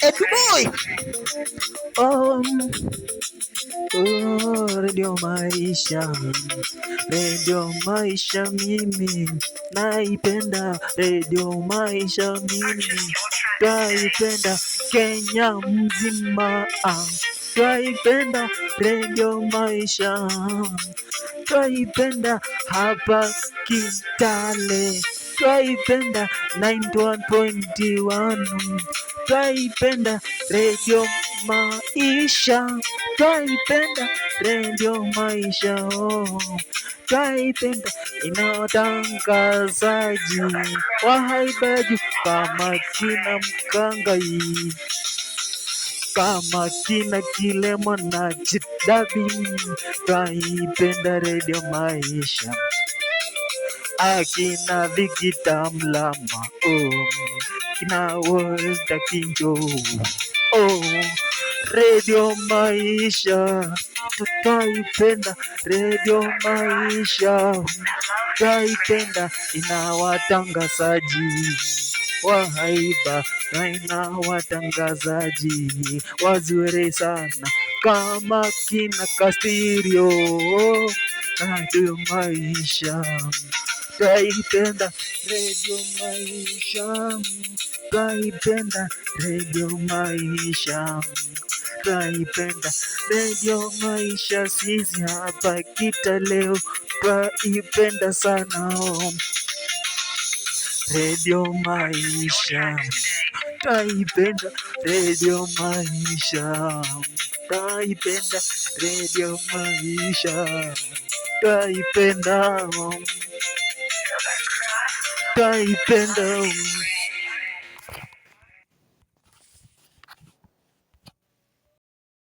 Edu boy. Oh, oh, Radio Maisha, Radio Maisha mimi naipenda, Radio Maisha mimi twaipenda Kenya mzima, twaipenda Radio Maisha, twaipenda hapa Kitale, twaipenda 91.1, twaipenda Radio Maisha, twaipenda Radio Maisha, oh. Twaipenda ina watangazaji wa haiba juu kama kina Mkangai, kama kina Kilemo na Chidabi, twaipenda Radio Maisha, akina Vikita Mlama, oh, kina Walter Kinjo, oh, Radio Maisha tutaipenda, Radio Maisha twaipenda, ina watangazaji wa haiba na ina watangazaji wazuri sana kama kina Kastirio. Radio Maisha twaipenda, Radio Maisha twaipenda, Radio Maisha twaipenda, Radio Maisha sisi hapa Kitaleo twaipenda sana. Radio Maisha twaipenda, Radio Maisha twaipenda, Radio Maisha twaipenda, twaipenda.